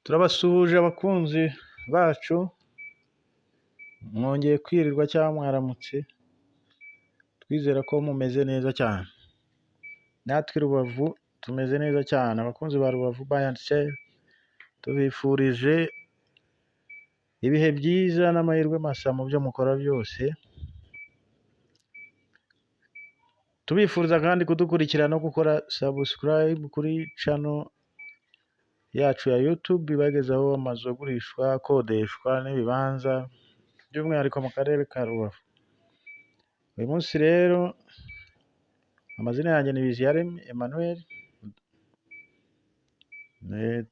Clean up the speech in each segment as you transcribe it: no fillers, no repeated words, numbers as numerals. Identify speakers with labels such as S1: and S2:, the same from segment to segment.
S1: Turabasuhuje abakunzi bacu, mwongeye kwirirwa cyangwa mwaramutse, twizera ko mumeze neza cyane. Natwe i Rubavu tumeze neza cyane, abakunzi ba Rubavu Buy and Sell tubifurije ibihe byiza n'amahirwe masa mu byo mukora byose, tubifuriza kandi kudukurikira no gukora subscribe kuri channel yacu ya YouTube ibagezaho amazu agurishwa, akodeshwa n'ibibanza by'umwihariko mu karere ka Rubavu. Uyu munsi rero amazina yanjye ni Biziyaremye Emmanuel,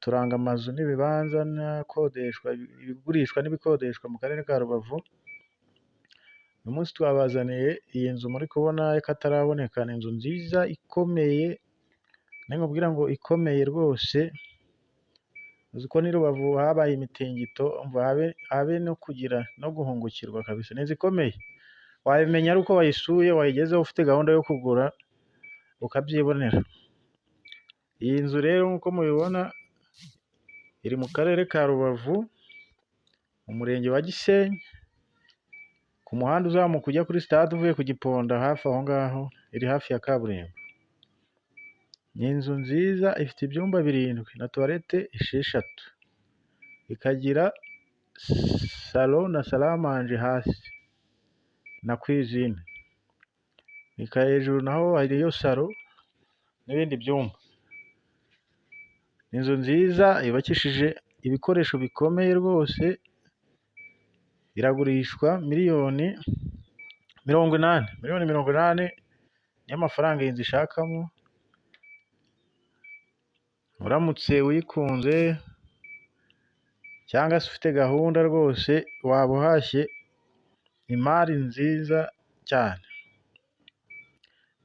S1: turanga amazu n'ibibanza n'akodeshwa, ibigurishwa n'ibikodeshwa mu karere ka Rubavu. Uyu munsi twabazaniye iyi nzu muri kubona y'akataraboneka, ni inzu nziza ikomeye, ninkubwira ngo ikomeye rwose, uzi ko n'i Rubavu habaye imitingito, umva habe no kugira no guhungukirwa kabisa, ni inzu ikomeye, wabimenya ari uko wayisuye, wayigezeho ufite gahunda yo kugura ukabyibonera. Iyi nzu rero nk'uko mubibona iri mu karere ka Rubavu, mu murenge wa Gisenyi, ku muhanda uzamuka ujya kuri sitade uvuye ku Giponda hafi aho ngaho, iri hafi ya kaburimbo. Ni inzu nziza ifite ibyumba 7 na tuwarete 6, ikagira salo na salamanje hasi na kwizine, hejuru naho hariyo salo n'ibindi byumba. Inzu nziza yubakishije ibikoresho bikomeye rwose, iragurishwa miliyoni 80, miliyoni 80 niyo mafaranga iyi nzu ishakamo, uramutse uyikunze cyangwa se ufite gahunda rwose waba uhashye imari nziza cyane.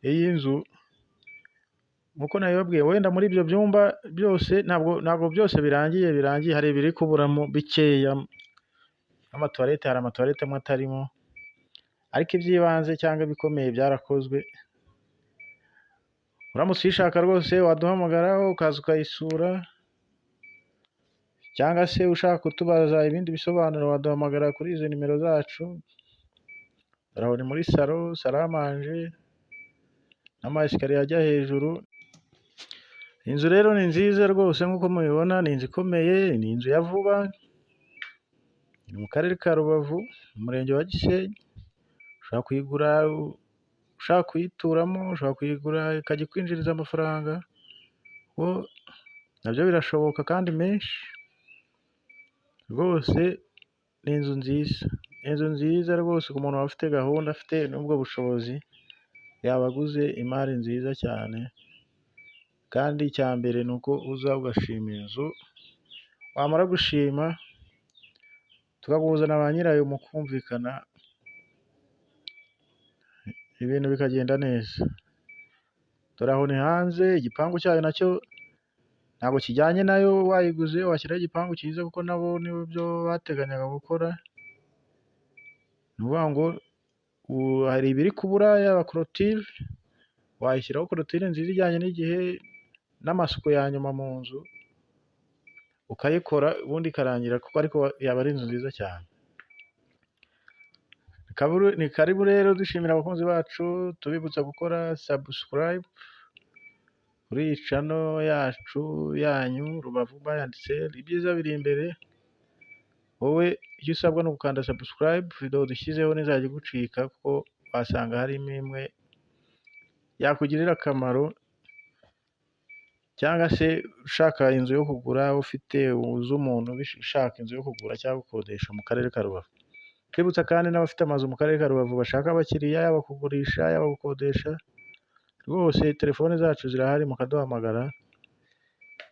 S1: Iyi nzu nk'uko nabibabwiye wenda muri ibyo byumba byose ntabwo byose birangiye, hari ibiri kuburamo bikeya nk'amatuwarete, hari amatuwarete amwe atarimo, ariko iby'ibanze cyangwa ibikomeye byarakozwe. Uramutse uyishaka rwose waduhamagara ukaza ukayisura, cyangwa se ushaka kutubaza ibindi bisobanuro waduhamagara kuri izi nimero zacu. Dore ni muri salo, salamanje n'ama esikariye ajya hejuru. Inzu rero ni nziza rwose nk'uko mubibona, ni inzu ikomeye, ni inzu ya vuba, ni mu karere ka Rubavu, mu murenge wa Gisenyi, ushobora kuyigura ushaka kuyituramo, ushobora kuyigura ikajya ikwinjiriza amafaranga, nabyo birashoboka kandi menshi, rwose ni inzu nziza, inzu nziza rwose ku muntu waba ufite gahunda afite n'ubwo bushobozi, yaba aguze imari nziza cyane, kandi icya mbere ni uko uza ugashima inzu, wamara gushima tukaguhuza na ba nyirayo mukumvikana, ibintu bikagenda neza. Dore aho ni hanze, igipangu cyayo nacyo ntabwo kijyanye nayo, wayiguze washyiraho igipangu cyiza kuko nabo nibyo bateganyaga gukora, ni ukuvuga ngo hari ibiri kubura yaba korotire, wayishyiraho korotire nziza ijyanye n'igihe n'amasuku ya nyuma mu nzu, ukayikora ubundi ikarangira kuko ariko yaba ari inzu nziza cyane. Ni karibu rero dushimira abakunzi bacu, tubibutsa gukora subscribe kuri iyi channel yacu yanyu Rubavu Buy and Sell, ibyiza biri imbere, wowe icyo usabwa ni ugukanda subscribe, video dushyizeho ntizajya igucika kuko wasanga harimo imwe yakugirira akamaro, cyangwa se ushaka inzu yo kugura, ufite uzi umuntu ushaka inzu yo kugura cyangwa gukodesha mu karere ka Rubavu. Twibutsa kandi n'abafite amazu mu karere ka Rubavu bashaka abakiriya, yaba kugurisha, yaba gukodesha, rwose telefone zacu zirahari mukaduhamagara,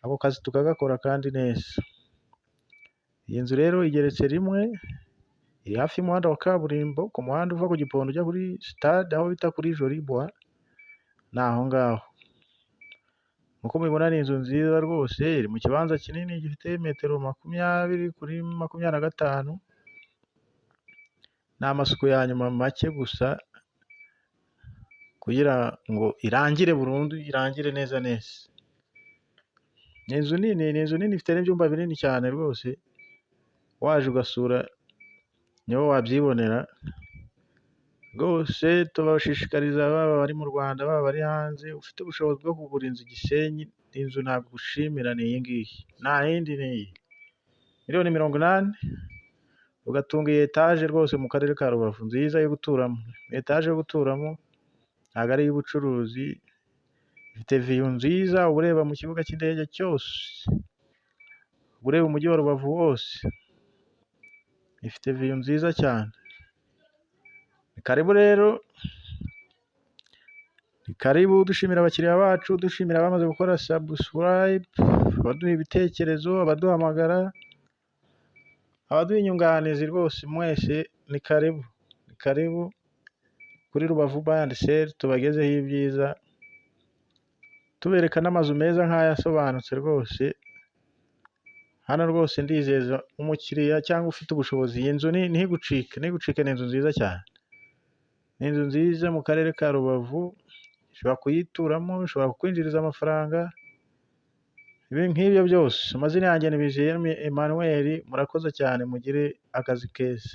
S1: ako kazi tukagakora kandi neza. Iyi nzu rero igeretse rimwe, iri hafi y'umuhanda wa kaburimbo, ku muhanda uva ku Gipondo ujya kuri sitade aho bita kuri Joli Bois, ni aho ngaho. Nk'uko mubibona ni inzu nziza rwose, iri mu kibanza kinini gifite metero 20 kuri 25, ni amasuku ya nyuma make gusa kugira ngo irangire burundu, irangire neza neza. Ni inzu nini, ni inzu nini ifite n'ibyumba binini cyane rwose, waje ugasura niho wabyibonera. Rwose tubashishikariza baba abari mu Rwanda, baba abari hanze, ufite ubushobozi bwo kugura inzu i Gisenyi, inzu nagushimira ni iyi ngiyi, nta yindi ni iyi. 80,000,000 ugatunga iyi etaje rwose mu karere ka Rubavu nziza yo guturamo, etaje yo guturamo ntabwo ari iy'ubucuruzi, ifite view nziza, uba ureba mu kibuga cy'indege cyose, uba ureba umujyi wa Rubavu wose, ifite view nziza cyane. Ni karibu rero, ni karibu dushimira abakiriya bacu, dushimira abamaze gukora subscribe, abaduha ibitekerezo, abaduhamagara, abaduha inyunganizi rwose mwese ni karibu, ni karibu kuri Rubavu Buy and Sell tubagezeho ibyiza, tubereka n'amazu meza nk'aya asobanutse rwose. Hano rwose ndizeza umukiriya cyangwa ufite ubushobozi, iyi nzu ntigucike, ntigucike, ni inzu nziza cyane. Ni inzu nziza mu karere ka Rubavu, ushobora kuyituramo, ishobora kukwinjiriza amafaranga, ibintu nk'ibyo byose. Amazina yanjye ni Biziyaremye Emmanuel, murakoze cyane mugire akazi keza.